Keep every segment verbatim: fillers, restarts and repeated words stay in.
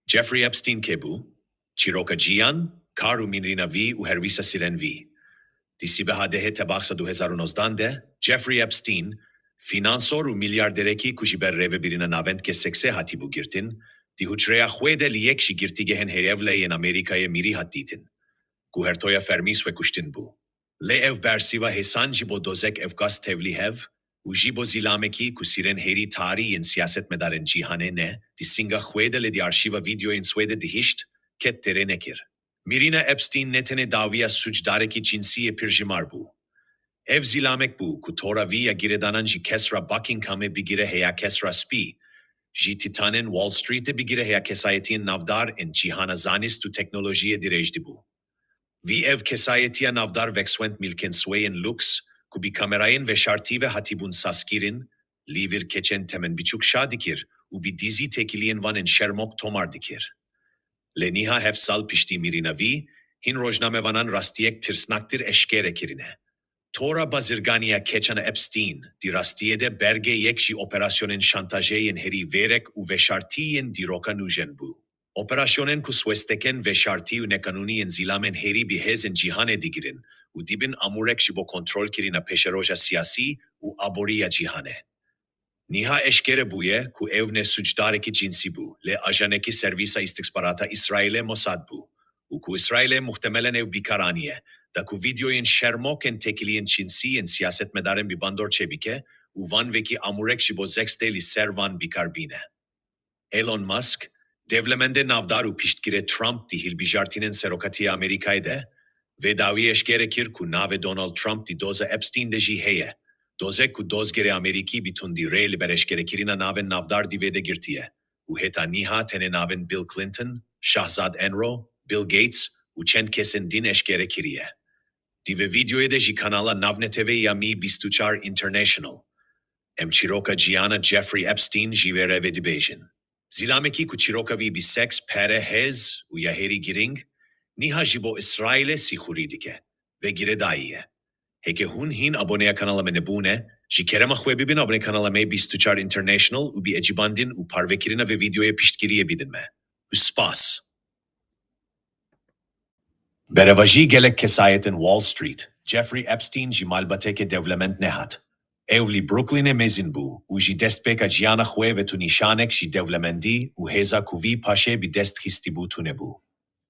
Jeffrey Epstein kê bû? Çîroka jiyan, kar û mînrîna vî û herwîsa sîrên vî. Di sîbeha dehê Tebaxa du hezar û nozdan de, Jeffrey Epstein, fînansor û milyarderekî ku ji ber rêvebirina navendeke seksê hatîbû girtin, di hucreya xwe de li yek ji girtîgehên hêriyevlê yên Amerîkayê mîrî hat dîtin. Guhertoya fermî wê kuştin bû. Lê ev bersiva hêsan ji bo dozek ev qas tevlîhev û ji bo zîlamekî ku sîrên hêrî tarî yên siyasetmedarên cîhanê ne, di singa xwe de lê di arşîva vîdeoyên Swêdê dihişt, ket têrê nekir. Mîrîna Epstein ne tenê dawiya sûcdarekî cinsî yê pir jimar bû. Ev zîlamek bû ku tora vî ya girêdanan ji kesra Buckinghamê bigire heya kesra spî, ji tîtanên Wall Streetê bigire heya kesayetiyên navdar ên cîhana zanist û teknolojiyê dirêj dibû. Vî ev kesayetiya navdar vekswend milkên swê yên lûks, ku bi kamerayên veşartî ve hatîbûn sazkirin, li vir keçên temenbiçûk şa dikir û bi dizî têkiliyên wan ên şermok tomar dikir. Lê niha heft sal piştî mîrîna vî, hin rojnamevanan rastiyek tirsnaktir eşkere kirine. Tora bazirganiya keçana Epstein, di rastiyê de bergê yek ji operasyonên şantajê yên herî vêrek û veşartî yên dîroka nûjen bû. Operasyonên ku swêstekên veşartî û neqanûnî yên zîlamên hêrî bi hêzên cîhanê digirin û dibin amûrek ji bo kontrolkirina pêşeroja siyasî û aborî ya cîhanê. Niha eşkere bûye ku ew ne sûcdarekî cinsî bû, lê ajanekî Servîsa Îstixbarata Îsraîlê Mossad bû û ku Îsraîlê muhtemelen ew bi kar aniye, da ku vîdeoyên şermok ên têkiliyên cinsî yên siyasetmedarên bi bandor çêbike û van wekî amûrek ji bo sekstê li ser wan bi kar bîne. Elon Musk, dewlemendê navdar û piştgirê Trump di hilbijartinên serokatiyê Amerîkayê de, vê dawî eşkere kir ku navê Donald Trump di doza Epstein de jî heye. Dozek ku dozgerê Amerîkî bi tundî rê li ber eşkerekirina navên navdar di vê de girtiye û heta niha tenê navên Bill Clinton, Şahzad Enro, Bill Gates û çend kesên din eşkere kiriye. Di vê vîdeoyê de ji kanala navneteweyî ya M bîst û çar International, em çîroka ciyana Jeffrey Epstein ji vê re vedibêjin. Zîlamekî ku çîroka vî bi seks, pere, hêz û ya hêrî girîng, niha ji bo Îsraîlê sîxurî dike. Vê girêdayî ye. Heke hûn hîn aboneya kanala me nebûne, ji kerema xwe bibin abonê kanala M bîst û çar International û bi ecibandin û parvekirina vê vîdeoyê piştgiriyê bidin me. Û spas. Berevajî gelek kesayetên Wall Street, Jeffrey Epstein ji malbateke dewlemend nehat. Ew li Brooklynê mezin bû û ji destpêka jiyana xwe ve tu nîşanek ji dewlemendî û hêza ku vî paşê bi dest xistibû tune bû.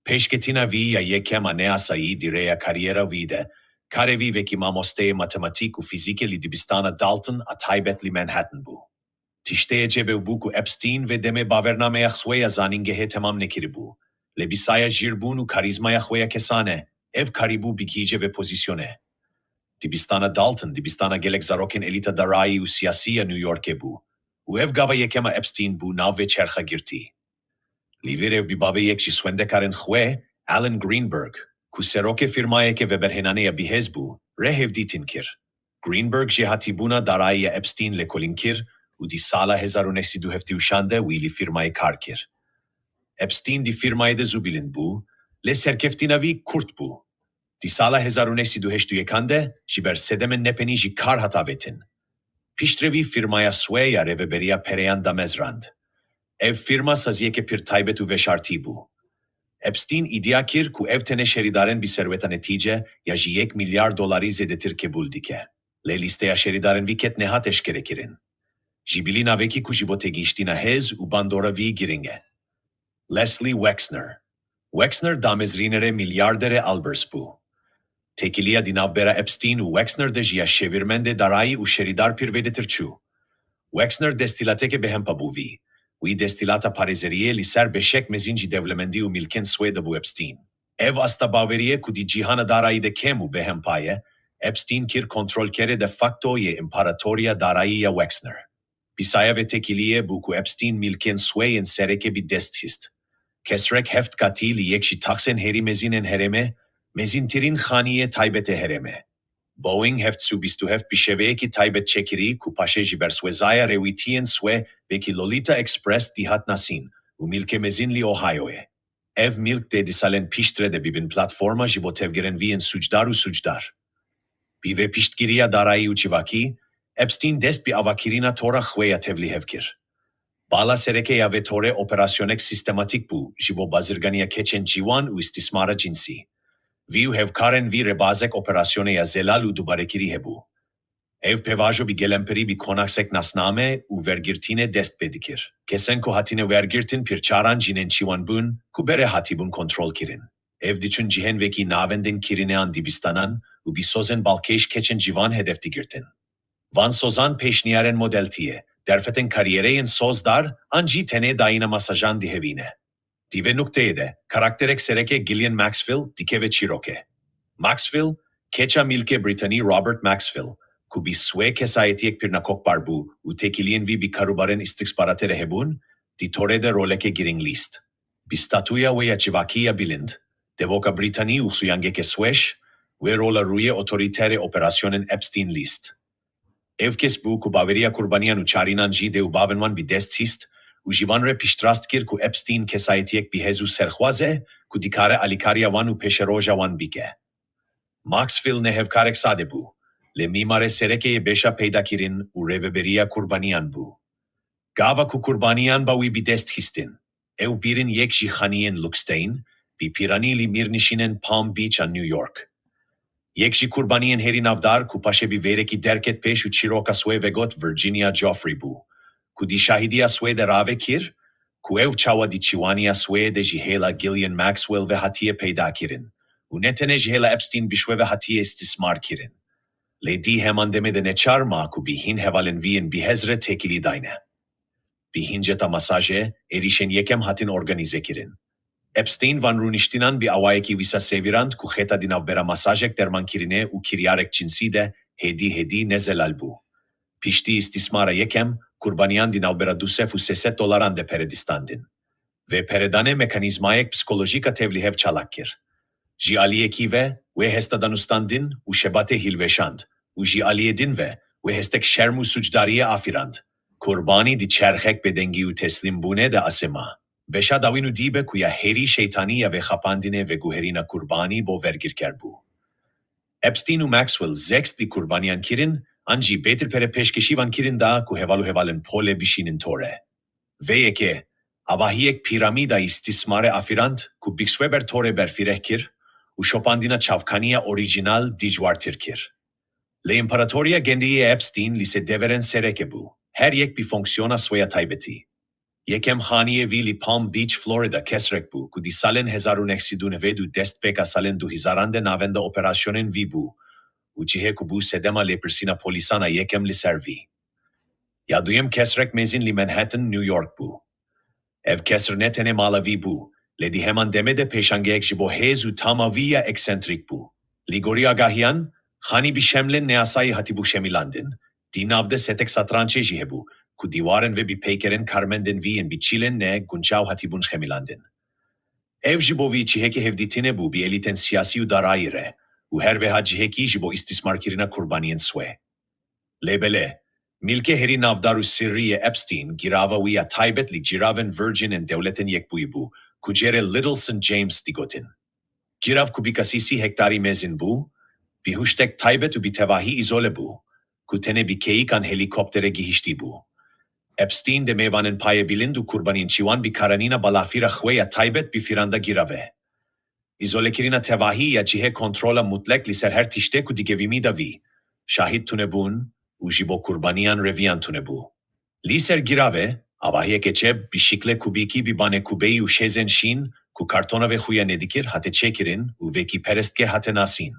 Pêşketina vî ya yekem a neyasayî di rêya kariyera vî de, karê vî wekî mamosteyê matematîk û fîzîkê li dibistana Dalton a taybet li Manhattan bû. Tiştê ecêb ew bû ku Epstein vê demê bawernameya xwe ya zanîngehê temam nekiribû. Lê bi saya jîrbûn û karîzmaya xwe ya kesane, ev karîbû bigihîce vê pozîsyonê. Dibistana Dalton, dibistana gelek zarokên elîta darayî û siyasî ya New Yorkê bû û ev gava yekem a Epstein bû nav vê çerxa girtî. Li vir ev bi bavê yek ji swendekarên xwe, Alan Greenberg, ku serokê fîrmayeke veberhênanê ya bihêz bû, re hevdîtin kir. Greenberg jêhatîbûna darayî ya Epstein lêkolîn kir û di sala hezar û neh sed û heftê û şeş de wî li fîrmayê kar kir. Epstein di fîrmayê de zû bilind bû, lê serkeftina vî kurt bû. Di sala hezar û neh sed û heşt û yekan de ji ber sedemên nepenî ji kar hat avêtin. Piştre vî fîrmaya swê ya rêveberiya pereyan damezrand. Ev fîrma saziyeke pir taybet û veşartî bû. Epstein îdia kir ku ev tenê şerîdarên bi serweta netîce ya ji yek milyar dolarî zêdetir qebûl dike. Lê lîsteya şerîdarên vî ket nehat eşkerekirin. Ji bilî navekî ku ji bo têgihiştina hêz û bandora vî girîng e. Leslie Wexner. Wexner damezrînerê milyarderê Albers bû. Têkiliya di navbera Epstein û Wexner de jî ya şêwirmendê darayî û şerîdar pir vêdetir çû. Wexner desthilateke bêhempa bû vî. Wî desthilata parêzeriyê li ser beşek mezin ji dewlemendî û milkên swê dabû Epstein. Ev asta baweriyê ku di cîhana darayî de kêm û bêhempa ye, Epstein kir kontrolkerê de facto yê împaratoriya darayî ya Wexner. Bi saya vê têkiliyê bû ku Epstein milkên swê yên sereke bi dest xist. Kesrek heft qatî li yek ji taksên herî mezin ên herêmê, mezintirîn xaniyê taybet ê herêmê. Boeing heft sed û bîst û heft bi şêweyekî taybet çêkirî ku paşê ji ber swêzaya rêwîtiyên swê wekî Lolita Express dihat nasîn, û mîlkê mezin li Ohioyê. Ev mîlk tê di salên piştre de bibin platforma ji bo tevgerên vî yên sûcdar û sûcdar. Bi vê piştgiriya darayî û civakî, Epstein dest bi avakirina tora xwe ya tevlîhev kir. Bala sereke ya vê torê operasyonek sîstematîk bû ji bo bazirganiya keçên ciwan û îstîsmara cinsî. Vî û hevkarên vî re bazek operasyonê ya zelal û dubarekirî hebû. Ev pêvajo bi gelemperî bi konaksek nasname û vergirtînê dest pê dikir. Kesên ku hatine wergirtin pir caran jinên ciwan bûn ku berê hatibûn kontrolkirin. Ev diçûn cihên wekî navendên kirîne an dibistanan û bi sozên balkêş keçên ciwan hedef digirtin. Van sozan pêşniyarên modeltiyê, derfetên kariyerê yên sozdar an jî tenê dayîna masajan dihevîne. Di vê nukteyê de, karakterek sereke Ghislaine Maxwell dikeve çîrokê. Maxwell, keça mîlkê Brîtanî Robert Maxwell, ku bi swê kesayetiyek pir nakokbar bû û têkiliyên vî bi karûbarên îstixbaratê re hebûn, di torê de roleke girîng lîst. Bi statûya wê ya civakî ya bilind, devoka Brîtanî û xuyangeke sweş, wê rola rûyê otorîterê operasyonên Epstein lîst. Ev kes bû ku baweriya kurbaniyan û carînan jî dê û bavên wan bi dest hîst û ji van re piştrast kir ku Epstein kesayetiyek bihêz û serxwaz e ku dikare alîkariya wan û pêşeroja wan bike. Maxwell ne hevkarek sade bû, lê mîmarê sereke yê beşa peydakirin û rêveberiya kurbaniyan bû. Gava ku kurbaniyan ba wî bi dest hîstin, ew bîrin yek ji xaniyên luks tên, bi pîranî li mîrnişînên Palm Beach a New York. Yek ji kurbaniyên herî navdar ku paşê bi vêrekî derket pêş û çîroka swê vegot Virginia Giuffre bû, ku di şahidiya swê de rave kir, ku ew çawa di çiwaniya swê de ji hêla Ghislaine Maxwell ve hatiye peyda kirin û ne tenê ji hêla Epstein bi şwe ve hatiye îstîsmar kirin. Lê di heman demê de neçar ma ku bi hîn hevalên vî yên bihêz re têkilî dayne. Bi hîn ceta masajê, êrîşên yekem hatin organîzekirin. Epstein van rûniştinan bi awayekî wisa sevirand ku xeta di navbera masajek dermankirinê û kiryarek cinsî de hêdî hêdî ne zelal bû. Piştî îstîsmara yekem, kurbaniyan di navbera du sed û sê sed dolaran de pere distandin. Vê peredanê mekanîzmayek psîkolojîk a tevlîhev çalak kir. Ji aliyekî ve wê hesta danûstandin û şebatê hilweşand û ji aliyê din ve wê hestek şerm û sûcdariyê afirand. Kurbanî di çerxek bêdengî û teslîmbûnê de asê ma. Beşa dawîn û dî be ku ya herî şeytanî ya vê xapandinê veguherîna kurbanî bo vergirker bû. Epstein û Maxwell zehf di kurbaniyan kirin, an jî bêtir pere pêşkêşî van kirin da ku heval û hevalên polê bişînin torê. Vê yekê, avahiyek pîramîda îstîsmarê afirand ku Bixweber torê berfireh kir û şopandina çavkaniya orîjînal dijwartir kir. Lê împaratoriya gendî yê Epstein li sê deverên sereke bû, her yek bi fonksiyona swê ya taybetî. Yekem xaniyê vî li Palm Beach, Florida kesrek bû ku di salên hezar û neh sed û newêd û destpêka salên du hezaran de navenda operasyonên vî bû û cihê ku bû sedema lêpirsîna polîsan a yekem li ser vî. Ya duyem kesrek mezin li Manhattan, New York bû. Ev kesr ne tenê mala vî bû, lê di heman demê de pêşangeyek ji bo hêz û tama vî ya eksentrîk bû. Li gorî agahiyan, xanî bi şemlên neyasayî hatibû şemîlandin, di nav de setek satrançê jî hebû, ku dîwarên vê bi peykerên karmendên vî yên bi çîlên ne guncaw hatibûn xemîlandin. Ev ji bo vî cihekî hevdîtinê bû bi elîtên siyasî û darayî re û her wiha cihekî ji bo îstîsmarkirina kurbaniyên swê. Lê belê, mîlkê herî navdar û sirrî yê Epstein, girava wî ya taybet li giravên Virgin ên Dewletên Yekbûyî bû, ku jê re Little Saint James digotin. Girav ku bi kasîsî hektarî mezin bû, bi huştek taybet û bi tevahî îzole bû, ku tenê bi keyikan helîkopterê gihiştî bû. Epstein demê vanên payê bilind û kurbaniyên ciwan bi karanîna balafira xwe ya taybet bifiranda giravê. Îzolekirina tevahî ya cihê kontrola mutlek li ser her tiştê ku di gevîmî de vî, şahid tune bûn û ji bo kurbaniyan reviyan tune bû. Li ser giravê, avahiyeke çep bi şikle kubîkî bi banê kubeyî û şêzên şîn ku kartona vê xuya nedikir hate çêkirin û vekî perestgeh hate nasîn.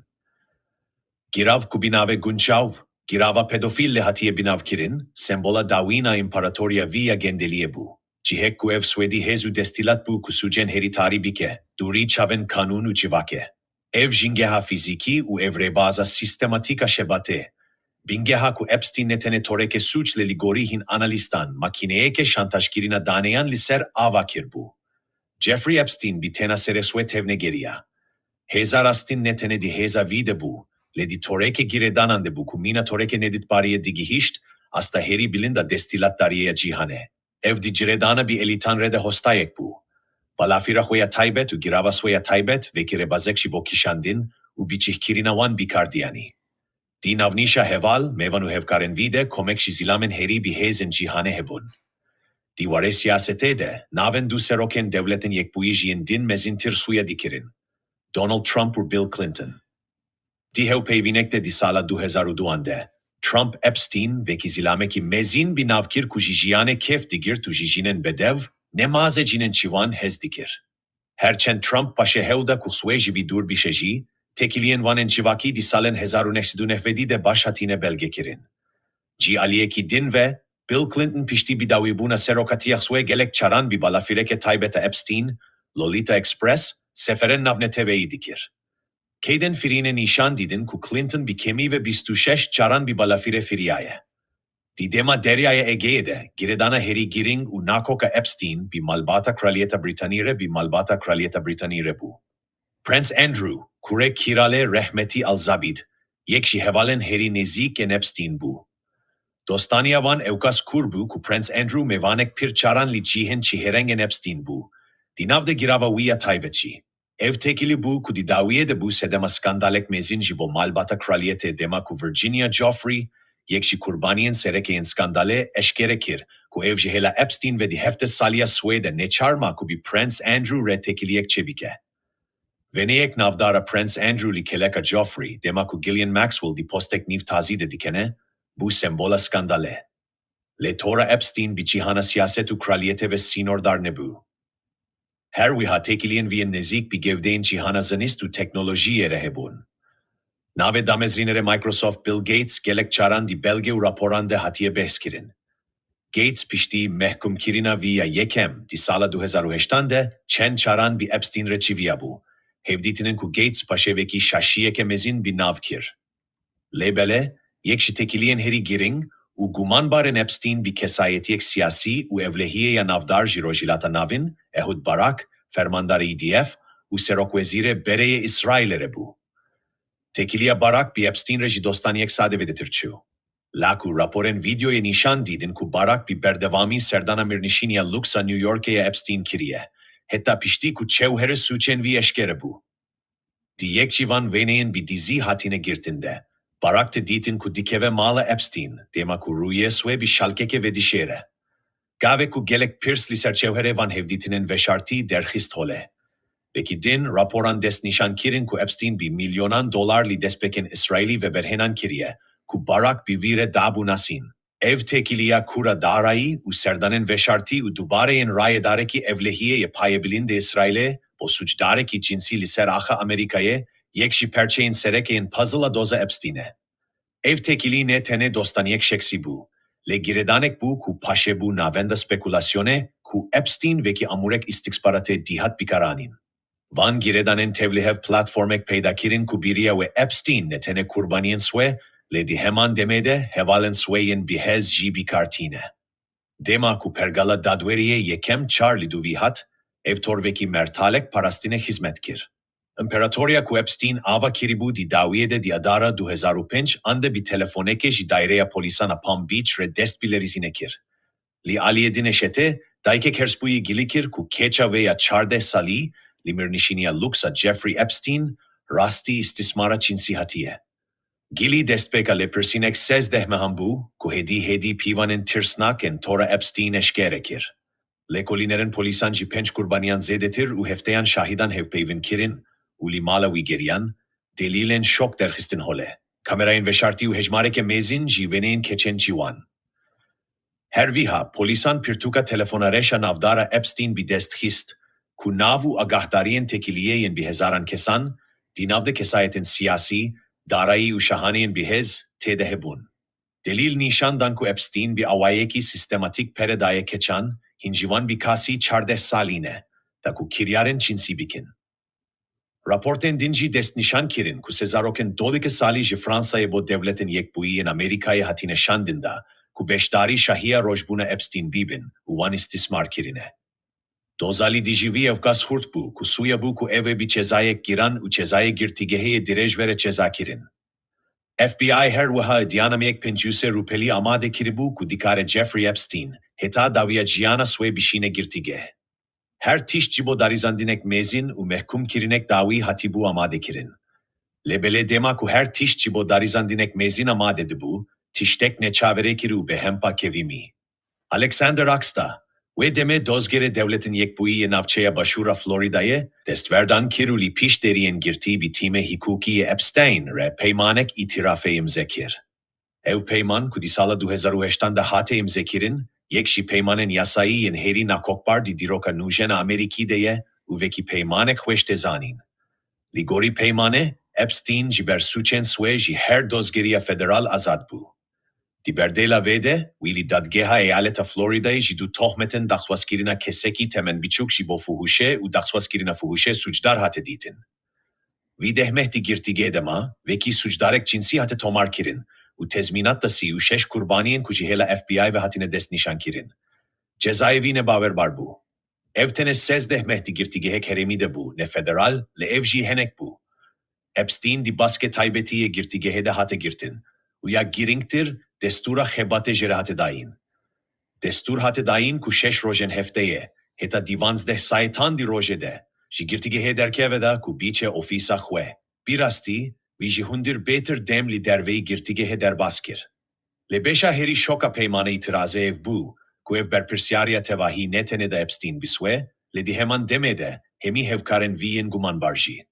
Girav ku bi navê Gunçav, girava pedofîl lê hatiye binavkirin, sembola dawîn a împaratoriya vî ya gendeliyê bû. Cihek ku ev swêdî hêz û desthilat bû ku sûcên herî tarî bike, dûrî çavên kanûn û civakê. Ev jingeha fîzîkî û ev rêbaza sîstematîk a şebatê, bingeha ku Epstein ne tenê toreke sûc lê li gorî hîn analîstan, makîneyeke şantajkirina daneyan li ser ava kiribû. Jeffrey Epstein bi tena serê swê tevnegeriya. Hêza rastîn ne tenê di hêza vî de bû, lê di toreke girêdanan de bû ku mîna toreke nedîtbariyê digihîşt asta herî bilind a desthilatdariyê ya cîhanê. Ev di girêdana bi elîtan re de hostayek bû. Balafîra xwe ya taybet û girava xwe ya taybet wekî rêbazek ji bo kişandin û biçîhkirina wan bi kar diyanî. Di navnîşa heval, mêvan û hevkarên vî de komek ji zîlamên herî bi hêzên cîhanê hebûn. Di warê siyasetê de, navên du serokên Dewletên Yekbûyî ji yên din mezîntir sûye dikirin: Donald Trump û Bill Clinton. Di hevpeyvînek de di sala du hezar û duan de, Trump Epstein wekî zîlamekî mezin bi nav kir ku ji jiyanê kêf digirt û ji jinên bedew, ne mazê jinên çivan, hez dikir. Her çend Trump paşê hewl da ku xwe ji vî dûr bişe jî, têkiliyên wan ên civakî di salên hezar û neh sed û newedî de baş hatine belgekirin. Ji aliyekî din ve, Bill Clinton piştî bidawîbûna serokatiya xwe gelek caran bi balafîreke taybet a Epstein, Lolita Express, seferên navneteweyî dikir. Qeydên firînê nîşan didin ku Clinton bi kêmî ve bîst û şeş caran bi balafîrê firiyaye. Di dema Deryaya Egeyê de, girêdana herî girîng û nakok a Epstein bi malbata Kraliyeta Brîtanî re bi malbata Kraliyeta Brîtanî re bû. Prince Andrew, kurê Kralê Rehmetî Elizabeth, yek ji hevalên herî nêzîk ên Epstein bû. Dostaniya wan ewqas kûr bû ku Prince Andrew mêvanek pir caran li cihên çihêreng ên Epstein bû, di nav de girava wî ya taybet jî. Ev têkilî bû ku di dawiyê de bû sedema skandalek mezin ji bo malbata kraliyetê, dema ku Virginia Giuffre, yek ji qurbaniyên sereke yên skandalê, eşkere kir ku ev ji hêla Epstein ve di hevdeh saliya xwe de neçar ma ku bi Prince Andrew re têkiliyek çêbike. Wêneyek navdar a Prince Andrew li kêleka Giuffre, dema ku Ghislaine Maxwell di postek nîv tazî de dikene, bû sembola skandalê. Lê tora Epstein bi cîhana siyaset û kraliyetê ve sînordar nebû. Her wiha têkiliyên vî yên nêzîk bi gewdeyên cîhana zanist û teknolojiyê re hebûn. Navê damezrînerê Microsoft Bill Gates gelek caran di belge û raporan de hatiye behskirin. Gates piştî mehkumkirina vî ya yekem di sala du hezar û heştan de çend caran bi Epstein re çiviyabû. Hevdîtinên ku Gates paşê wekî şaşiyeke mezin bi nav kir. Lê belê, yek ji têkiliyên herî girîng û gumanbarên Epstein bi kesayetiyek siyasî û ewlehiyê ya navdar ji Rojhilata Navîn, Ehud Barak, fermandarê E D F û serokwezîrê berê yê Îsraîlê re bû. Têkiliya Barak bi Epstein re ji dostaniyek sade vedêtir çû. La ku raporên vîdeoyê nîşan didin ku Barak bi berdewamî serdana mêrnişîniya lûks a New Yorkê ya Epstein kiriye, heta piştî ku cewherê sûcên vî eşkere bû. Di yek ji van wêneyên bi dizî hatine girtin de, Barak tê dîtin ku dikeve mala Epstein, dema ku rûyê xwe bi şalkekê vedişêre. Gavek ku gelek pirs li ser cewherê van hevdîtinên veşartî derxist holê. Wekî din, raporan destnîşan kirin ku Epstein bi milyonan dolar li destpêkên Îsraîlî veberhênan kiriye, ku Barak bi vî re dabû nasîn. Ev têkiliya kûr a darayî û serdanên veşartî û dubareyên rayedarekî ewlehiyê yê payebilind ê Îsraîlê bo sûcdarekî cinsî li ser axa Amerîkayê, yek ji perçeyên sereke yên puzzle a doza Epstein e. Ev têkilî ne tenê dostaniyek şexsî bû, lê girêdanek bû ku paşê bû navenda spekulasyonê ku Epstein wekî amûrek îstixbaratê dihat bikaranîn. Van girêdanên tevlihev platformek peyda kirin ku bîriya wê Epstein ne tenê qurbaniyên xwe, lê di heman demê de hevalên xwe yên bihêz jî bikar tîne. Dema ku pergala dadweriyê yekem çar li dûvî hat, ev tor wekî mertalek parastinê xizmet kir. Împeratoriya ku Epstein ava kiribû di dawiyê de di adara du hezar û pênc an de bi telefonekê ji daireya polîsan a Palm Beach re dest bi lêrizînê kir. Li aliyê din ê şetê, dayikek hêrsbûyî gilî kir ku keça wê ya çardeh salî li mêrnişîniya lûks a Jeffrey Epstein rastî îstîsmara cinsî hatiye. Gilî destpêka lêpirsînek sêzdeh mehan bû ku hêdî hêdî pîvanên tirsnak ên tora Epstein eşkere kir. Lêkolînerên polîsan ji pênc qurbaniyan zêdetir û hefteyan şahîdan hevpeyvîn kirin û li mala wî geriyan, delîlên şok derxistin holê, kamerayên veşartî û hejmareke mezin ji wêneyên keçên ciwan. Her wiha, polîsan pirtûka telefona reş a navdar a Epstein bi dest xist, ku nav û agahdariyên têkiliyê yên bi hezaran kesan, di nav de kesayetên siyasî, darayî û şahaneyên bihêz, tê de hebûn. Delîl nîşan dan ku Epstein bi awayekî sîstematîk pere daye keçan, hîn ji wan bi kasî çardeh salî ne, da ku kiryarên cinsî bikin. Raportên din jî destnîşan kirin ku sê zarokên dodike salî ji Fransayê bo Dewletên Yekbûyî yên Amerîkayê hatine şandin da ku beşdarî şahiya rojbûna Epstein bibin û wan îstîsmar kirine. Doza li dijî vî ewqas xurt bû ku sûye bû ku ev ê bi cezayek giran û cezayê girtîgehê yê dirêj were cezakirin. F B I her wiha îdianameyek pêncî û sê rûpelî amade kiribû ku dikare Jeffrey Epstein, heta dawiya jiyana swê bişîne girtîgeh. Her tişt ji bo darizandînek mêzin û mehkûmkirinek dawî hatîbû amadekirin. Lê belê dema ku her tişt ji bo darizandînek mêzin amade dibû, tiştek neçaverê kir û bi hempa kevî mî. Alexander Aksta, wê demê dozgerê Dewletên Yekbûyî yê Navçeya Başûra Florîdayê, destverdan kir û li pişt deriyên girtî bi tîmê hikûkî yê Epstein re peymanek îtîrafê îmze kir. Ev peyman ku di sala du hezar û heştan de hate îmzekirin, yek ji peymanên yasayî yên herî nakokbar di dîroka nûjen a Amerîkî de ye û vekî peymanek xweş tê zanîn. Li gorî peymanê, Epstein ji ber sûcên swê ji her dozgeriya federal azad bû. Di berdêla vê de, wî li Dadgeha Eyaleta Florîdayê ji du tohmetên daxwazkirina kesekî temenbiçûk ji bo fuhuşê û daxwazkirina fuhuşê sûcdar hate dîtin. Wî deh meh di girtîgehê de ma, wekî sûcdarek cinsî hate tomarkirin û tezmînat da sî û şeş qurbaniyên ku ji hêla F B I ve hatine destnîşankirin, cezayê wî ne bawerbar bû. Ev tenê sezdeh meh di girtîgehek herêmî de bû, ne federal, lê ev jî henek bû. Epstein di baskê taybetî yê girtîgehê de hate girtin û ya girîngtir, destûra xebatê jê re hate dayîn. Destûr hate dayîn ku şeş rojên hefteyê, heta di vanzdeh saetan di rojê de, ji girtîgehê derkeve da ku biçe ofîsa xwe. Bi rastî, wî ji hundir bêtir dem li derveyî girtîgehê derbas kir. Lê beşa herî şoka peymana îtirazê ev bû ku ev berpirsyariya tevahî ne tenê da Epstein bi swê, lê di heman demê de hemî hevkarên vî yên gumanbar jî.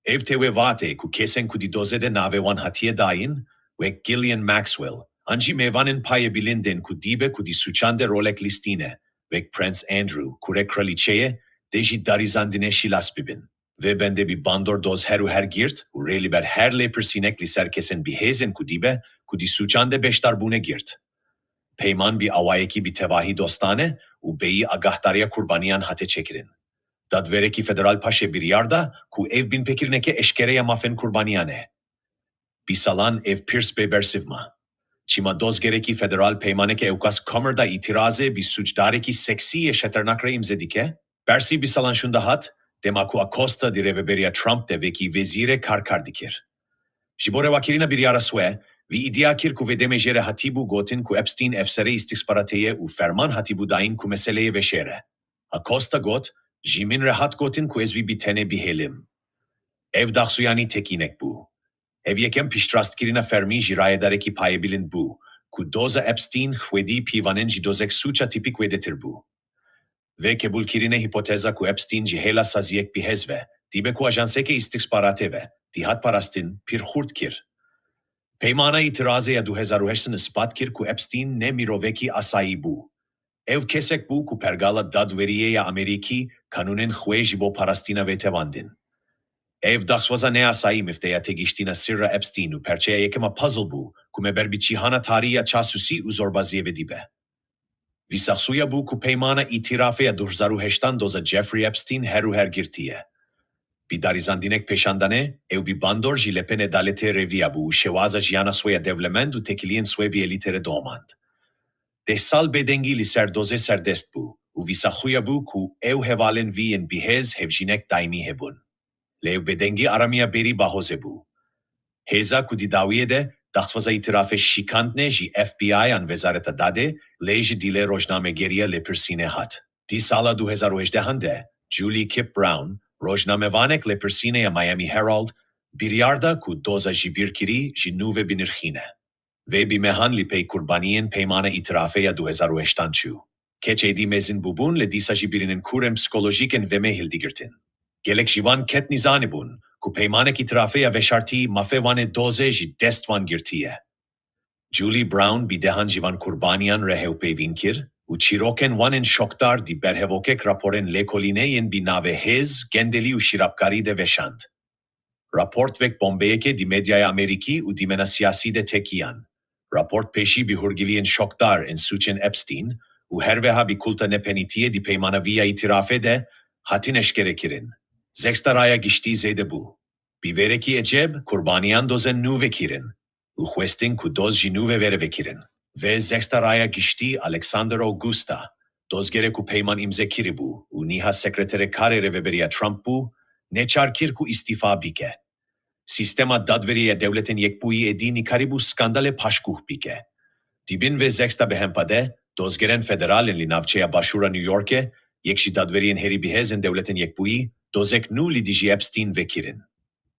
Ev tê wê vatê ku kesên ku di dozê de navê wan hatiye dayîn, wek Ghislaine Maxwell, an jî mêvanên payebilind ên ku dîbe ku di sûcan de rolek lîstîne, wek Prince Andrew, kurê kraliçeyê, dê ji darizandinê şilas bibin. Vê bendê bi bandor doz her û her girt û rê li ber her lêpirsînek li ser kesên bihêz ên ku dîbe ku di sûcan de beşdar bûne girt. Peyman bi awayekî bi tevahî dostane û bêyî agahdariya qurbaniyan hate çêkirin. Dadwerekî federal paşê biryar da ku ev binpêkirineke eşkere ya mafên qurbaniyan e. Bi salan ev pirs bê bersiv ma. Çima dozgerekî federal peymaneke ewqas komir da îtirazê bi sûcdarekî seksî yê xeternak re îmze dike? Bersî bi salan şûnde hat, dema ku Acosta di rêveberiya Trump de wekî wezîrê kar kar dikir. Ji bo rewakirina biryara swê, wî îdia kir ku vê demê jê re hatîbû gotin ku Epstein efserê îstixbaratê ye û ferman hatîbû dayîn ku meseleyê veşêre. Acosta got, ji min re hat gotin ku ez wî bi tenê bihêlim. Ev daxuyanî tekînek bû. Ev yekem piştrastkirina fermî ji rayedarekî payebilind bû, ku doza Epstein xwedî pîvanên ji dozek sûca tîpîk wêdetir bû. Vê qebûlkirinê hîpoteza ku Epstein ji hêla saziyek bihêz ve, dîbe ku ajanseke îstixbaratê ve, tê hat parastin, pir xurt kir. Peymana îtirazê ya du hezar û heşt ispat kir ku Epstein ne mirovekî asayî bû. Ew kesek bû ku pergala dadweriyê ya Amerîkî kanûnên xwe ji bo parastina vê tevandin. Ev daxwaza neasayî mifteya têgihiştina sirra Epstein û perçeya yekem a puzzle bû ku me ber bi cîhana tarî ya çasûsî û zorbaziyê ve dîbe. Vî saxsûya bû ku peymana îtîrafê ya du hezar û heştan doza Jeffrey Epstein her û her girtiye. Bi darizandînek pêşandanê, ew bi bandor ji lepên edaletê rêviya bû û şêwaza jiyana swê ya dewlemend û têkiliyên swê bi elîtê re domand. Deh sal bêdengî li ser dozê serdest bû û vîsa xuya bû ku ew hevalên vî yên bihêz hevjînek daîmî hebûn. Lê ew bêdengî aramiya berî bahozê bû. Hêza ku di dawiyê de daxwaza îtirafê şikandinê ji F B I an Wezareta Dadê, lê ji dilê rojnamegeriya lêpirsînê hat. Di sala du hezar û hejdehan de, Julie Kip Brown, rojnamevanek lêpirsînê ya Miami Herald, biryar da ku doza jibîrkirî ji nû ve binirxîne. Vê bi mehan li pey qurbaniyên peymana îtirafê ya du hezar û heştan çû. Keç êdî mezin bûbûn, lê dîsa jî birînên kûr ên psîkolojîk ên vê me hildigirtin. Gelek ji van ket nizanîbûn ku peymanek îtirafê ya veşartî mafê wan ê dozê ji dest wan girtiye. Julie Brown bi dehan ji van qurbaniyan re hevpeyvîn kir û çîrokên wan ên şokdar di berhevokek raporên lêkolînê yên bi navê Hêz, Gendelî û Şirabkarî de veşand. Raport wek bombeyekê di medyaya Amerîkî û dîmena siyasî de tekiyan. Raport pêşî bi hûrgiliyên şokdar ên sûcên Epstein û her wiha bi kulta nepenîtiyê di peymana vî ya îtirafê de hatin eşkerekirin. Zexta raya giştî zêde bû. Bi vêrekî ecêb, qurbaniyan dozên nû vekirin û xwestin ku doz ji nû ve were vekirin. Vê zexta raya giştî Alexander Augusta, dozgerê ku peyman îmze kiribû û niha sekreterê karê rêveberiya Trump bû, neçar kir ku îstîfa bike. Sîstema dadweriyê ya Dewletên Yekbûyî êdî nikarîbû skandalê paşguh bike. Di bin vê zexta bihempa de, Dozgerên federal ên li navçeya başûra New Yorkê, yek ji dadweriyên herî bihêz ên Dewletên Yekbûyî, dozek nû li dijî Epstein vekirin.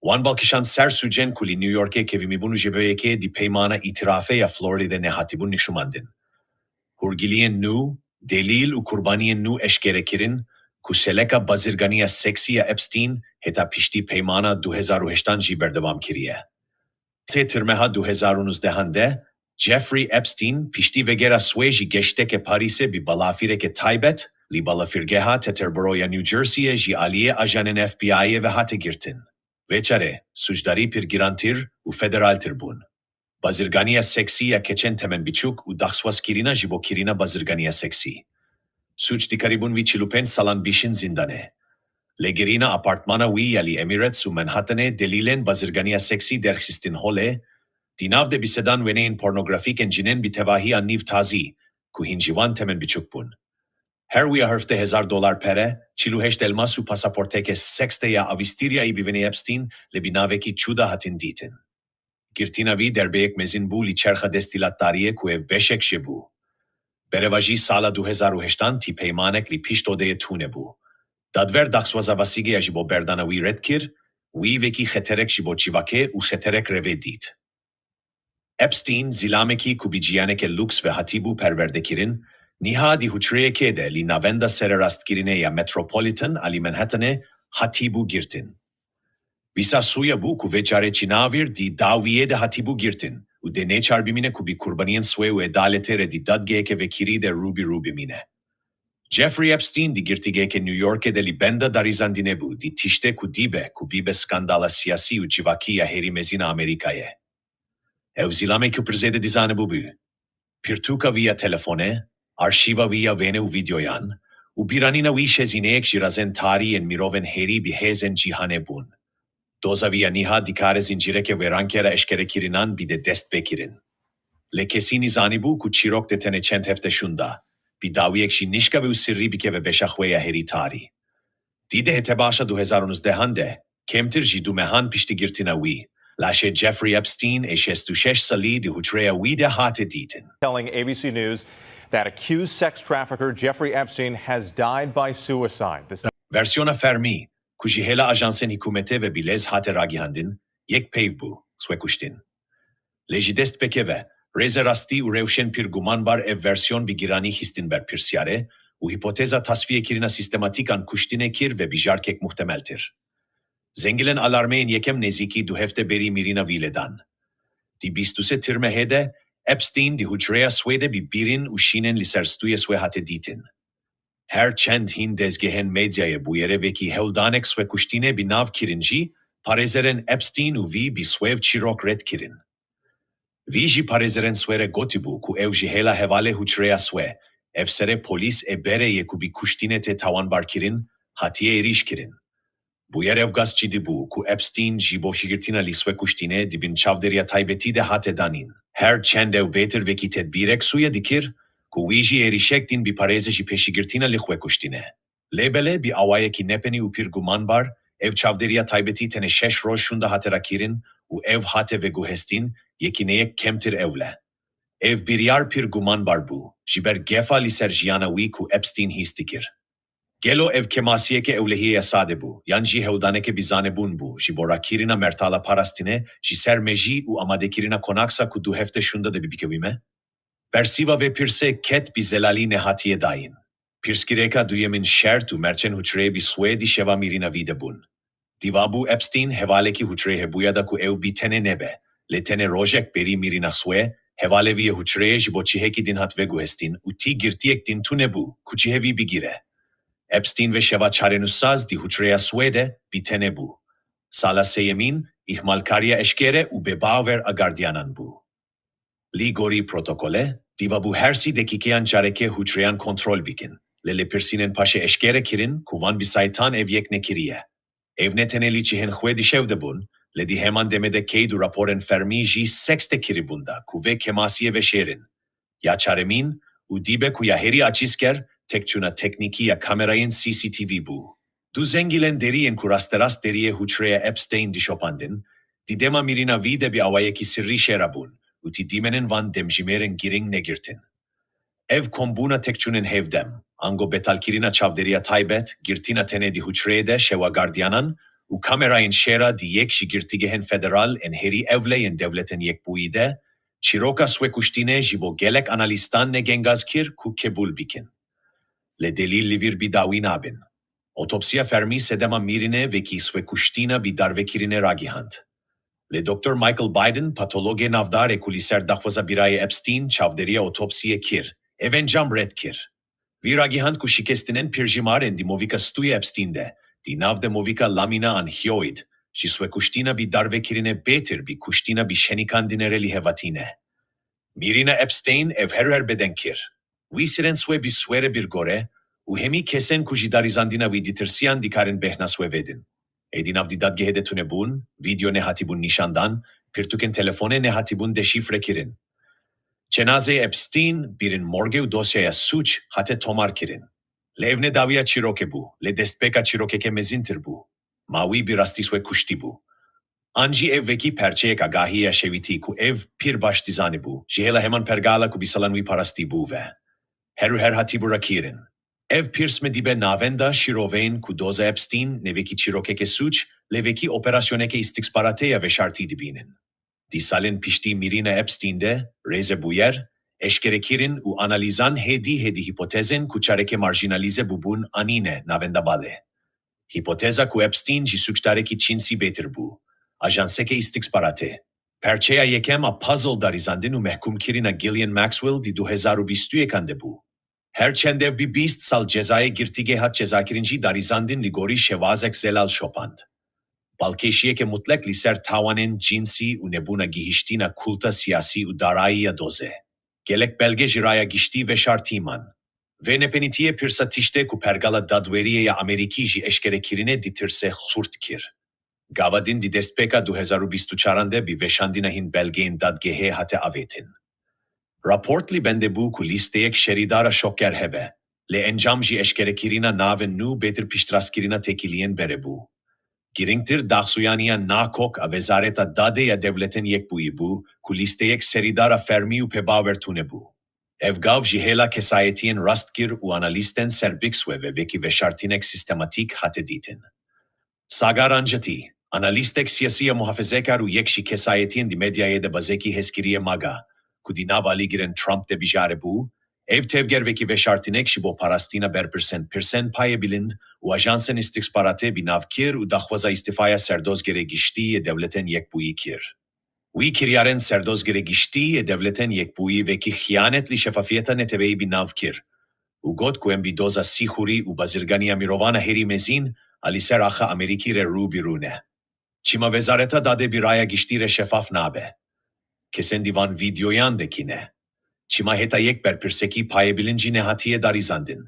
Wan balkişand ser sûcên ku li New Yorkê kevimîbûn û ji bo yekê di peymana îtirafê ya Floridê nehatîbûn nîşumandin. Hûrgiliyên nû, delîl û qurbaniyên nû eşkere kirin ku seleka bazirganiya seksî ya Epstein heta piştî peymana du hezar û heştan jî berdewam kiriye. Tê tirmeha du hezar û nozdehan de, Jeffrey Epstein piştî vegera swê ji geşteke Parîsê bi balafireke taybet, li balafirgeha Teterboro ya New Jerseyê ji aliyê ajanên F B I'ê ve hate girtin. Vê çarê, sûcdarî pir girantir û federaltir bûn. Bazirganiya seksî ya keçên temenbiçûk û daxwazkirina ji bo kirina bazirganiya seksî. Sûc dikarîbûn wî çil û pênc salan bişîn zîndanê. Lêgerîna apartmana wî ya li Emirates û Manhattanê delîlên bazirganiya seksî derxistin holê, di nav de bi sedan wêneyên pornografîk ên cinên bi tevahiya nîv tazî, ku hîn ji wan temenbiçûk bûn. Her wiya hevdeh hezar dolar pere, çil û heşt elmas û pasaporteke sexte ya avîstîriyayî bi wêneyê Epstein lê bi navekî çû de hatin dîtin. Girtina vî derbeyek mezin bû li çerxa desthilatdariyê ku ev beşek jê bû. Berevajî sala du hezar û heştan tî peymanek li pişt odeyê tune bû. Dadwer daxwaza vasîgeya ji bo berdana wî red kir, wî vekî xeterek ji bo civakê û xeterek revê dît. Epstein, zilamekî ku bi jiyaneke lûks ve hatîbû perwerdekirin, niha di hucreyekê de li Navenda Sererastkirinê ya Metropolitan a li Manhattanê hatîbû girtin. Wisa sûya bû ku vê carê çinavîr di dawiyê de hatîbû girtin û dê neçar bimîne ku bi qurbaniyên swê û edaletê re di dadgeheke vekirî de rû bi rû bimîne. Jeffrey Epstein di girtîgeheke New Yorkê de li benda darîzandinê bû, di tiştê ku dîbe ku bîbe skandala siyasî û civakî ya herî mezin a Amerîkayê. Ew zilamê ku pir zêde dizanibû bû. Pirtûka vî ya telefonê, arşîva vî ya wêne û vîdeoyan û bîranîna wî şezîneyek ji razên tarî yên mirovên herî bihêz ên cîhanê bûn. Doza vî ya niha dikare zincîreke wêrankera eşkerekirinan bide destpêkirin. Lê kesî nizanîbû ku çîrok de tenê çend hefte şûnda, bi dawiyek jî nişka ve û sirrî bikeve beşa xwe ya herî tarî. Di dehê tebaşa du hezar û nozdehan de, kêmtir ji du mehan piştî girtina wî, laşê Jeffrey Epstein ê şêst û şeş salî di hucreya wî de hate dîtin. Telling A B C News that accused sex trafficker Jeffrey Epstein has died by suicide. This Versiyona fermî, ku ji hêla ajansên hikûmetê ve bi lez hate ragihandin, yek peyv bû, swekuştin. Lê ji destpêkê ve, rêze rastî û rewşên pir gumanbar ev versiyon bi giranî xistin ber pirsiyarê û hîpoteza tasfiyekirina sîstematîk an kuştinê kir ve bijarkek muhtemeltir. Zengilên alarmê yên yekem nêzîkî du hefte berî mirina vî lê dan. Di bîst û sê tirmehê de, Epstein di hucreya swê de bi bîrin û şînên li ser stûyê swê hate dîtin. Her çend hîn dezgehên medyayê bûyerê vekî hewldanek swekuştinê bi nav kirin jî, parêzerên Epstein û vî bi swêv çîrok red kirin. Vî ji parêzerên swê re gotibû ku ew ji hêla hevalê hucreya swê, efserê polîs ê berê yê ku bi kuştinê tê tawanbarkirin, hatiye êrîşkirin. Bûyer ew qas cidî bû ku Epstein ji bo şigirtina li swekuştinê di bin çavdêriya taybetî de hate danîn. Her çend ew bêtir vekî tedbîrek sûye dikir ku wî jî êrîşek din biparêze ji pêşîgirtina li xwekuştinê. Lê belê bi awayekî nepenî û pir gumanbar, ev çavdêriya taybetî tenê şeş roj şûnda hate rakirin û ew hate veguhestin, yekîneyek kêmtir ewle. Ev biryar pir gumanbar bû, ji ber gefa li ser jiyana wî ku Epstein hîs dikir. Gelo ev kêmasiyeke ewlehiyê ya sade bû, yan jî hewldaneke bi zanebûn bû ji bo rakirina mertala parastinê ji ser mejî û amadekirina konaksa ku du hefte şûnda de bibikevîme? Bersiva vê pirsê ket bi zelalî nehatiye dayîn. Pirsgirêka duyemîn, şert û merçên hucreyê bi swê di şeva mîrîna vî de bûn. Divabû Epstein hevalekî hucreyê hebûya da ku ew bi tenê nebe, lê tenê rojek berî mîrîna swê, hevalê vî yê hucreyê ji bo cihekî din hat veguhestin û tî girtiyek din tune bû ku cihê vî bigire. Epstein vê şeva çarenûsaz di hucreya swê de bi tenê bû. Sala sêyemîn, îhmalkariya eşkere û bêbawer a gardiyanan bû. Li gorî protokolê, divabû her sî dekîkeyan carekê hucreyan kontrol bikin, lê lêpirsînên paşê eşkere kirin ku van bi saytan ev yek nekiriye. Ev ne tenê li cihên xwe di şev de bûn, lê di heman demê de qeyd û raporên fermî jî seks de kiribûn da ku vê kêmasiyê veşêrin. Ya çaremîn û dibe ku ya herî acizker, têkçûna teknîkî ya kamerayên C C T V bû. Du zengilên derî yên ku rasterast deriyê hucreya Epstein dişopandin, di dema mîrîna vî de bi awayekî sirrî şêra bûn û tî dîmenên van demjimêrên girîng negirtin. Ev kombûna têkçûnên hevdem, ango betalkirina çavdêriya taybet, girtina tenê di hucreyê de şewa gardiyanan û kamerayên şêra di yek ji girtîgehên federal ên herî ewle yên Dewletên Yekbûyî de, çîroka swêkuştînê ji bo gelek analîstan ne gengaz kir ku qebûl bikin. Lê delîl li vîr bi dawî nabin. Otopsiya fermî sedema mîrînê wekî swêkuştîna bi darvekirinê ragihand. Lê Doktor Michael Biden, patologê navdar ê ku li ser daxwaza birayê Epstein çavdêriya otopsiyê kir, ev encam red kir. Wî ragihand ku şikestinên pirjimar ên di movîka stûyê Epstein de, di nav de movîka lamîna an hyoid, ji swêkuştîna bi darvekirinê bêtir bi kuştina bi şenikandinê re lîhevatî ne. Mîrîna Epstein ev her û her bêdeng kir. Wî sirên swê bi swêrê bîr gore û hemî kesên ku ji darîzandina wî ditirsiyan dikarin bêhna swê vedin. Êdî nav di dadgehê de tunebûn, vîdeo nehatîbûn nîşandan, pirtûkên telefonê nehatîbûn deşîfrekirin. Cenazeyê Epstein birin morgê û dosyaya sûc hate tomarkirin. Lê ev ne dawiya çîrokê bû, lê destpêka çîrokeke mezîntir bû. Ma wî bi rastî swêkuştî bû. An jî ev wekî perçeyek agahî ya şevîtî ku ev pir baş dizanibû, ji hêla heman pergala ku bi salan wî parastî bû ve. Her û her hatîbû rakirin. Ev pirs me dibe navenda şîroveyên ku doza Epstein ne wekî çîrokeke sûc, lê wekî operasyoneke îstîxbaratê ya veşartî dibînin. Di salên piştî mîrîna Epstein de, rêzebûyer, eşkerekirin û analîzan hêdî hêdî hîpotezên ku careke marjînalîze bûbûn anîne navenda balê. Hîpoteza ku Epstein ji sûcdarekî çînsî bêtir bû, ajanseke îstîxbaratê. Perçeya yekem a puzzle darîzandin û mehkûmkirina Ghislaine Maxwell di du hezar û bîst û yekan de bû. Her çend ev bi bîst sal cezayê girtîgehê hat cezakirin jî darîzandin li gorî şewazek zelal şopand. Balkêşiyeke mutlek li ser tawanên cînsî û nebûna gihiştîna kulta siyasî û darayî ya dozê. Gelek belge ji raya giştî veşartî man. Vê nepenîtiyê pirsa tiştê ku pergala dadweriyê ya Amerîkî ji eşkerekirinê ditirse xurt kir. Gava din di destpêka du hezar û bîst û çaran de bi veşandina hin belgeyên dadgehê hate avêtin. Raport li bendê bû ku lîsteyek şerîdara şokger hebe, lê encam jî eşkerekirina navên nû bêtir piştrastkirina têkiliyên berê bû. Girîngtir daxuyaniya nakok a Wezareta Dadê ya Dewletên Yekbûyî bû ku lîsteyek serîdara fermî û pêbawertûne bû. Ev gav ji hêla kesayetiyên rastgir û analîstên serbixwe ve wekî veşartînek sîstematîk hate dîtin. Sagar Ancetî, analîstek siyasî ya muhafezekar û yek ji kesayetiyên di medyayê de bazekî hezkiriyê MAGA, ku di nav alîgirên Trump de bijaribû, ev tevger wekî veşartînek ji bo parastina berpirsên pirsên payê bilind û ajansên îstîxbaratê bi nav kir û daxwaza îstîfaya serdozgerê giştî yê Dewletên Yekbûyî kir. Wî kiryarên serdozgerê giştî yê Dewletên Yekbûyî wekî xiyanet li şefafiyeta neteweyî bi nav kir û got ku em bi doza sîxurî û bazirganiya mirovan a herî mezin a li ser axa Amerîkî re rû bi rû ne. Çima Wezareta Dadê bi raya giştî re şefaf nabe? Kesên di van vîdeoyan de kî ne? Çima heta yek berpirsekî payê bilind jî nehatiye darîzandin?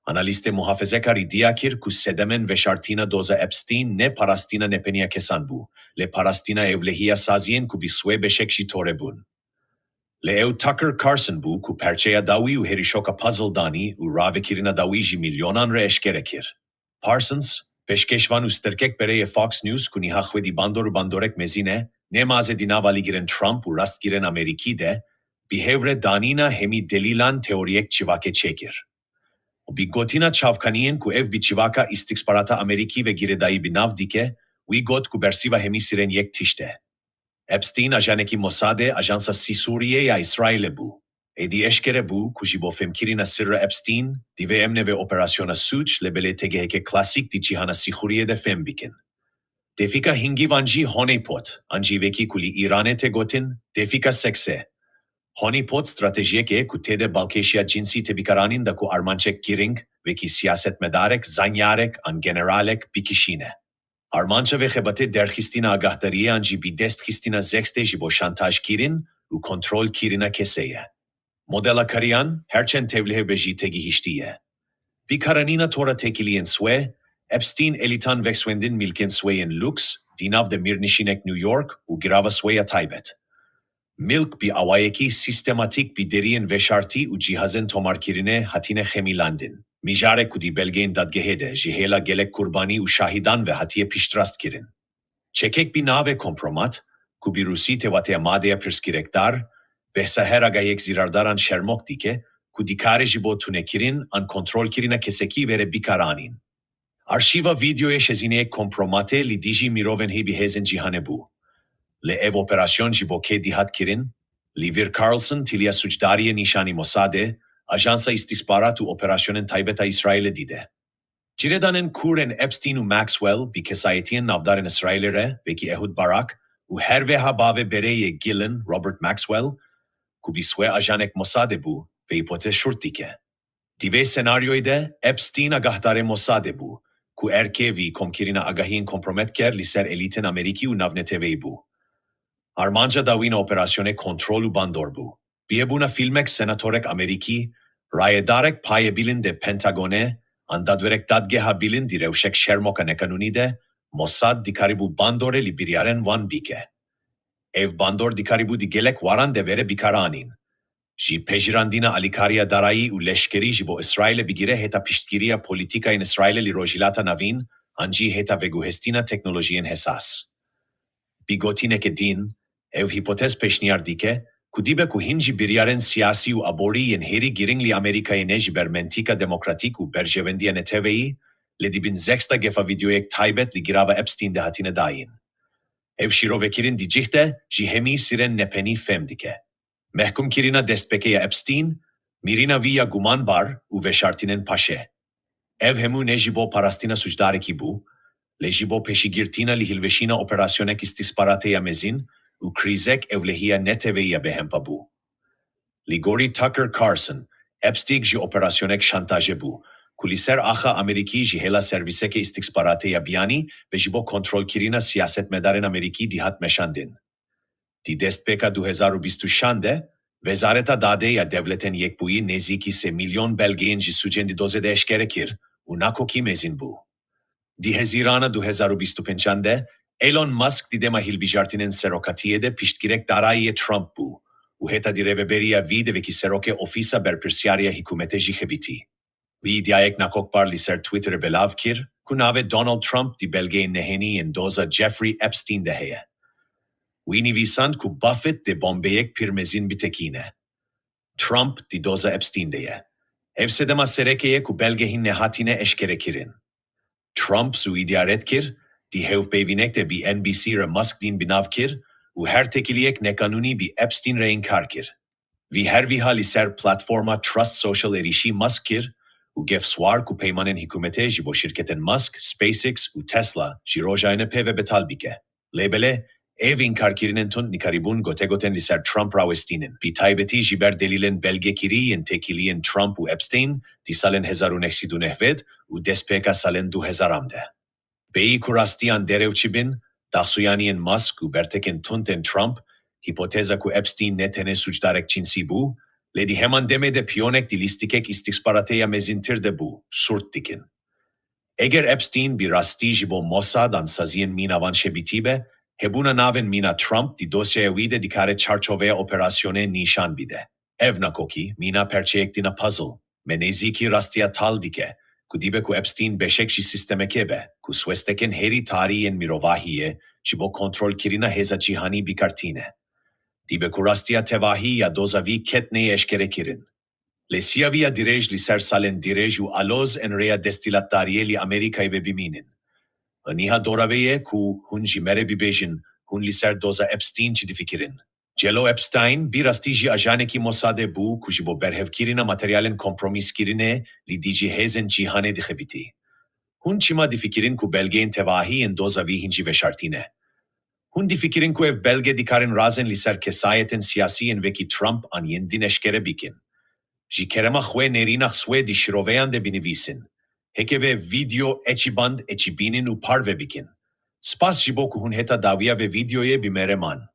Analîstê muhafezekar îdia kir ku sedemên veşartina doza Epstein ne parastina nepeniya kesan bû, lê parastina ewlehiya saziyên ku bi swê beşek jî tore bûn. Lê ew Tucker Carlson bû ku perçeya dawî û herî şoka puzzle danî û ravekirina dawî ji milyonan re eşkere kir. Parsons, pêşkêşvan û stirkek berê yê Fox News ku niha xwedî bandor û bandorek mezin e, nemaze di nav alîgirên Trump û rastgirên Amerîkî de, bi hevre danîna hemî delîlan teoriyek çivakê çêkir. Û bi gotina çavkaniyên ku ev bi çivaka îstîxbarata Amerîkî ve girêdayî bi nav dike, wî got ku bersiva hemî sirên yek tişt e. Epstein ajanekî Mossadê, ajansa Sî Sûriyê ya Îsraîlê bû. Êdî eşkere bû ku ji bo fêmkirina sirra Epstein, divê em navê operasyona sûc, lê belê têgeheke klasîk di cîhana sîxuriyê de fêm bikin. Tevfîka hingîvan jî honeypot, an jî wekî ku li Îranê tê gotin, tevfîka seksê. Honeypot stratejiyek e ku tê de balkêşiya cinsî tê bikaranîn da ku armancek girîng, wekî siyasetmedarek, zanyarek an generalek, bikişîne. Armanca vê xebatê derxistina agahdariyê an jî bi dest xistina sexê ji bo şantajkirin û kontrolkirina kesê ye. Modela kariyan, her çend tevlihev be jî têgihiştî ye. Bikaranîna tora têkiliyên swê, Epstein elîtan vekswendin milkên swê yên lûks, di nav de mîrnişînek New York û girava swê ya taybet. Milk bi awayekî sîstematîk bi deriyên veşartî û cîhazên tomarkirinê hatine xemîlandin. Mijarek ku di belgeyên dadgehê de ji hêla gelek qurbanî û şahîdan ve hatiye piştrast kirin. Çekek bi navê Kompromat, ku bi rûsî tê wateya madeya pirsgirêkdar, behsa her agahiyek zîrardaran şermok dike, ku û dikare ji bo tunekirin an kontrolkirina kesekî vere bikaranîn. Arşîva vîdeoyê şezîneyek kompromate li dijî mirovên hê bi hêzên cîhanê bû. Lê ev operasyon ji bo kê dihat kirin? Li vir Carlson tiliya sûcdariyê nîşanî Mossadê, Ajansa Îstîxbarat û Operasyonên Taybet a Îsraîlê dide. Girêdanên kûr ên Epstein û Maxwell bi kesayetiyên navdar ên Îsraîlê re, wekî Ehud Barak û her wiha bavê berê yê Gillen, Robert Maxwell, ku bi swê ajanek Mossadê bû, vê hîpotez şurt dike. Di vê senaryoyê de Epstein agahdarê Mossadê bû, ku erkê vî komkirina agahiyên komprometker li ser elîtên Amerîkî û navneteweyî bû. Armanca dawîn a operasyonê kontrol û bandor bû. Bi hebûna fîlmek senatorek Amerîkî, rayedarek payê bilind ê Pentagonê, an dadwerek dadgeha bilind di rewşek şermoka neqanûnî de, Mossad dikarîbû bandorê li biryarên wan bike. Ev bandor dikarîbû di gelek waran de vere bikaranîn. Ji pejirandina alîkariya darayî û leşkerî ji bo Îsraîlê bigire heta piştgiriya polîtîkayên Îsraîlê li Rojhilata Navîn, an jî heta veguhestina teknolojiyên hesas. Bi gotineke din, ev hîpotez pêşniyar dike, ku dibe ku hin ji biryarên siyasî û aborî yên herî girîng li Amerîkayê ne ji ber mentîka demokratîk û berjewendiya neteweyî, lê di bin zexta gefa vîdeoyek taybet li girava Epstein de hatine dayîn. Ev şîrovekirin di cih de ji hemî sirên nepenî fêm dike. Mehkûmkirina destpêkê ya Epstein, mirina vî ya gumanbar û veşartinên paşê. Ev hemû ne ji bo parastina sûcdarekî bû, lê ji bo pêşîgirtina li hilweşîna operasyonek îstîxbaratê ya mezin û krîzek ewlehiya neteweyî ya bêhempa bû. Li gorî Tucker Carlson, Epstein ji operasyonek şantajê bû, ku li ser axa Amerîkî ji hêla servîsekê îstîxbaratê ya biyanî ve ji bo kontrolkirina siyasetmedarên Amerîkî dihat meşandin. Di destpêka du hezar û bîst û şeş de, Wezareta Dadê ya Dewletên Yekbûyî nêzîkî sê milyon belgeyên ji sûcên di dozê de eşkere kir û nakokî mezin bû. Di Hezîrana du hezar û bîst û pêncan de, Elon Musk di dema hilbijartinên serokatiyê de piştgirek darayî yê Trump bû û heta di rêveberiya vî de wekî serokê ofîsa berpirsiyarî ya hikûmetê jî xebitî. Wî îdiayek nakokbar li ser Twitterê belav kir, ku navê Donald Trump di belgeyên nehênî yên doza Jeffrey Epstein de heye. Wî nivîsand ku Buffett dê bombeyek pir mezin bitekîne. Trump di doza Epstein de ye. Ev sedema sereke ye ku belge hîn nehatine eşkerekirin. Trump zû îdia red kir, di hevpeyvînek de bi N B C re Musk dîn bi nav kir û her têkiliyek neqanûnî bi Epstein re înkar kir. Vî her wiha li ser platforma Truth Social êrîşî Musk kir û gef swar ku peymanên hikûmetê ji bo şirketên Musk, SpaceX û Tesla ji rojayê ne pê ve betal bike. Lê belê, ev înkarkirinên tund nikarîbûn gotegotên li ser Trump rawestînin, bi taybetî ji ber delîlên belgekirî yên têkiliyên Trump û Epstein di salên hezar û neh sed û newed û destpêka salên du hezaran de. Bêyî ku rastiyan derew çi bin, daxuyaniyên Musk û bertekên tund ên Trump, hîpoteza ku Epstein ne tenê sûcdarek cinsî bû, lê di heman demê de piyonek di lîstikek îstîxbaratê ya mezintir de bû, sûrt dikin. Eger Epstein bi rastî ji bo Mossad an saziyên mîna van şebitî be, hebûna navên mîna Trump di dosyaya wî de dikare çarçoveya operasyonê nîşan bide. Ev nakokî, mîna perçeyek dîn a puzzle, me nêzîkî rastiya tal dike, ku dibe ku Epstein beşek ji sîstemekê be, ku swestekên herî tarî yên mirovahiyê ji bo kontrolkirina hêza cîhanî bikartîne. Dibe ku rastiya tevahî ya doza vî ket neyê eşkerekirin. Lê siyaviya dirêj li ser salên dirêj û aloz ên rêya desthilatdariyê li Amerîkayê ve bimînin. Niha dora vê ye ku hûn ji me re bibêjin, hûn li ser doza Epstein çi difikirin? Gelo Epstein bi rastî jî ajanekî Mossadê bû ku ji bo berhevkirina materyalên kompromîskirinê li dijî hêzên cîhanê dixebitî. Hûn çima difikirin ku belgeyên tevahî yên doza vî hîn jî veşartî ne? Hûn difikirin ku ev belge dikarin razên li ser kesayetên siyasî yên wekî Trump an yên din eşkere bikin? Ji kerema xwe nêrîna xwe di şiroveyan de binivîsin. Heke vê vîdeo eçî band eçî bînin û parve bikin. Spas ji bo ku hûn heta dawiya vê vîdeoyê bi me re man.